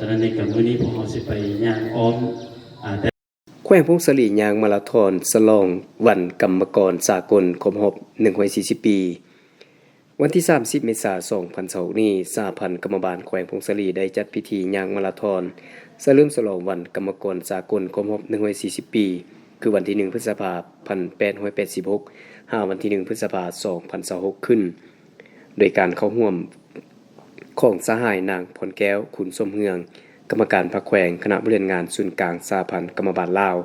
ສະນັ້ນເອງ ກະມື້ນີ້ພວກເຮົາຊິໄປຍ່າງອ້ອມ ອາ ແຕ່ ແຂວງຜົ້ງສາລີຍ່າງມາລາທອນສະຫຼອງວັນກຳມະກອນສາກົນຄົບຮອບໜຶ່ງຮ້ອຍສີ່ສິບປີ. ວັນທີສາມສິບເມສາ ສອງພັນຊາວຫົກນີ້ ສະຫະພັນກຳມະບານແຂວງຜົ້ງສາລີໄດ້ຈັດພິທີຍ່າງມາລາທອນສະເຫຼີມສະຫຼອງວັນກຳມະກອນສາກົນຄົບຮອບໜຶ່ງຮ້ອຍສີ່ສິບປີ ຄືວັນທີໜຶ່ງ ພຶດສະພາ ພັນແປດຮ້ອຍແປດສິບຫົກ ຫາວັນທີໜຶ່ງ ພຶດສະພາ ສອງພັນຊາວຫົກ ຂຶ້ນ ໂດຍການເຂົ້າຮ່ວມຂອງສະຫາຍນາງ ພອນແກ້ວ ຄຸນສົມເຮືອງ ກຳມະການພັກແຂວງ, ຄະນະບໍລິຫານງານສູນກາງສະຫະພັນກຳມະບານລາວ,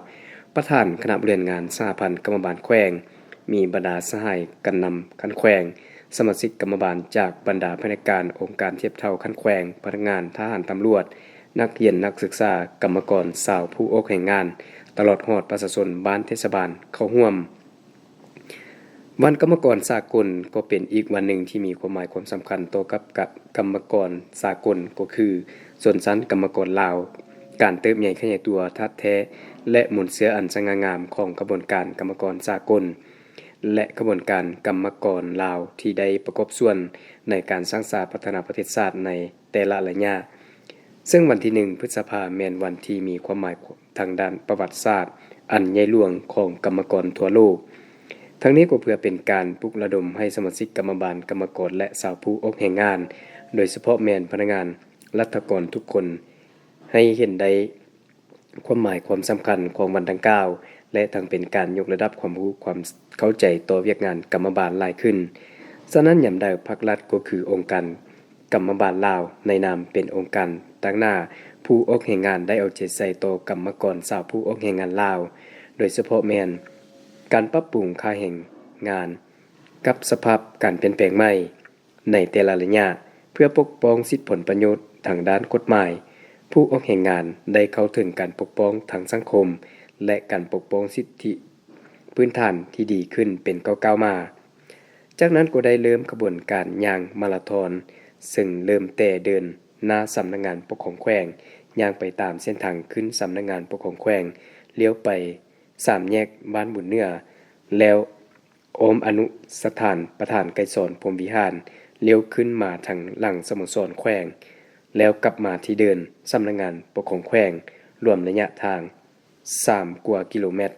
ປະທານຄະນະບໍລິຫານງານສະຫະພັນກຳມະບານແຂວງ, ມີບັນດາສະຫາຍການນຳຂັ້ນແຂວງ, ສະມາຊິກກຳມະບານຈາກບັນດາພະແນກການອົງການທຽບເທົ່າຂັ້ນແຂວງ, ພະນັກງານ, ທະຫານ, ຕຳຫຼວດ, ນັກຮຽນ, ນັກສຶກສາ, ກຳມະກອນ, ຊາວຜູ້ອອກແຮງງານ, ຕະຫຼອດຮອດປະຊາຊົນບ້ານເທດສະບານເຂົ້າຮ່ວມ. ວັນກຳມະກອນສາກົນກໍເປັນອີກວັນໜຶ່ງທີ່ມີຄວາມໝາຍຄວາມສຳຄັນຕໍ່ກັບ ກະ ກຳມະກອນສາກົນ ກໍຄືຊົນຊັ້ນກຳມະກອນລາວ, ການເຕີບໃຫຍ່ຂະຫຍາຍຕົວທາດແທ້ ແລະ ມູນເຊື້ອອັນສະຫງ່າງາມຂອງຂະບວນການກຳມະກອນສາກົນ ແລະ ຂະບວນການກຳມະກອນລາວທີ່ໄດ້ປະກອບສ່ວນໃນການສ້າງສາພັດທະນາປະເທດຊາດໃນແຕ່ລະໄລຍະ. ເຊິ່ງວັນທີໜຶ່ງ ພຶດສະພາ ແມ່ນວັນທີ່ມີຄວາມໝາຍທາງດ້ານປະຫວັດສາດອັນໃຫຍ່ຫຼວງຂອງກຳມະກອນທົ່ວໂລກ. ທັງນີ້ກໍເພື່ອເປັນການປຸກລະດົມໃຫ້ສະມາຊິກກຳມະບານ, ກຳມະກອນ ແລະ ຊາວຜູ້ອອກແຮງງານ, ໂດຍສະເພາະແມ່ນພະນັກງານລັດຖະກອນທຸກຄົນ ໃຫ້ເຫັນໄດ້ຄວາມໝາຍຄວາມສຳຄັນຂອງວັນດັ່ງກ່າວ ແລະ ທັງເປັນການຍົກລະດັບຄວາມຮູ້ຄວາມເຂົ້າໃຈຕໍ່ວຽກງານກຳມະບານຫຼາຍຂຶ້ນ. ສະນັ້ນ ຍາມໃດພັກລັດກໍຄືອົງການ ກຳມະບານລາວ ໃນນາມເປັນອົງການຕາງໜ້າຜູ້ອອກແຮງງານ ໄດ້ເອົາໃຈໃສ່ຕໍ່ກຳມະກອນຊາວຜູ້ອອກແຮງງານລາວ, ໂດຍສະເພາະແມ່ນການປັບປຸງຄ່າແຮງງານກັບສະພາບການປ່ຽນແປງໃໝ່ໃນແຕ່ລະໄລຍະ ເພື່ອປົກປ້ອງສິດຜົນປະໂຫຍດທາງດ້ານກົດໝາຍ, ຜູ້ອອກແຮງງານໄດ້ເຂົ້າເຖິງການປົກປ້ອງທາງສັງຄົມ ແລະ ການປົກປ້ອງສິດທິພື້ນຖານທີ່ດີຂຶ້ນເປັນກ້າວໆມາ. ຈາກນັ້ນກໍໄດ້ເລີ່ມຂະບວນການຍ່າງມາລາທອນ ເຊິ່ງເລີ່ມແຕ່ເດີນໜ້າສຳນັກງານປົກຄອງແຂວງ, ຍ່າງໄປຕາມເສັ້ນທາງຂຶ້ນສຳນັກງານປົກຄອງແຂວງ, ລ້ຽວໄປສາມແຍກບ້ານບຸນເໜືອ, ແລ້ວອ້ອມອະນຸສະຖານປະທານໄກສອນ ພົມວິຫານ, ລ້ຽວຂຶ້ນມາທາງຫຼັງສະໂມສອນແຂວງ, ແລ້ວກັບມາທີ່ເດີນສຳນັກງານປົກຄອງແຂວງ, ລວມໄລຍະທາງ ສາມກວ່າກິໂລແມັດ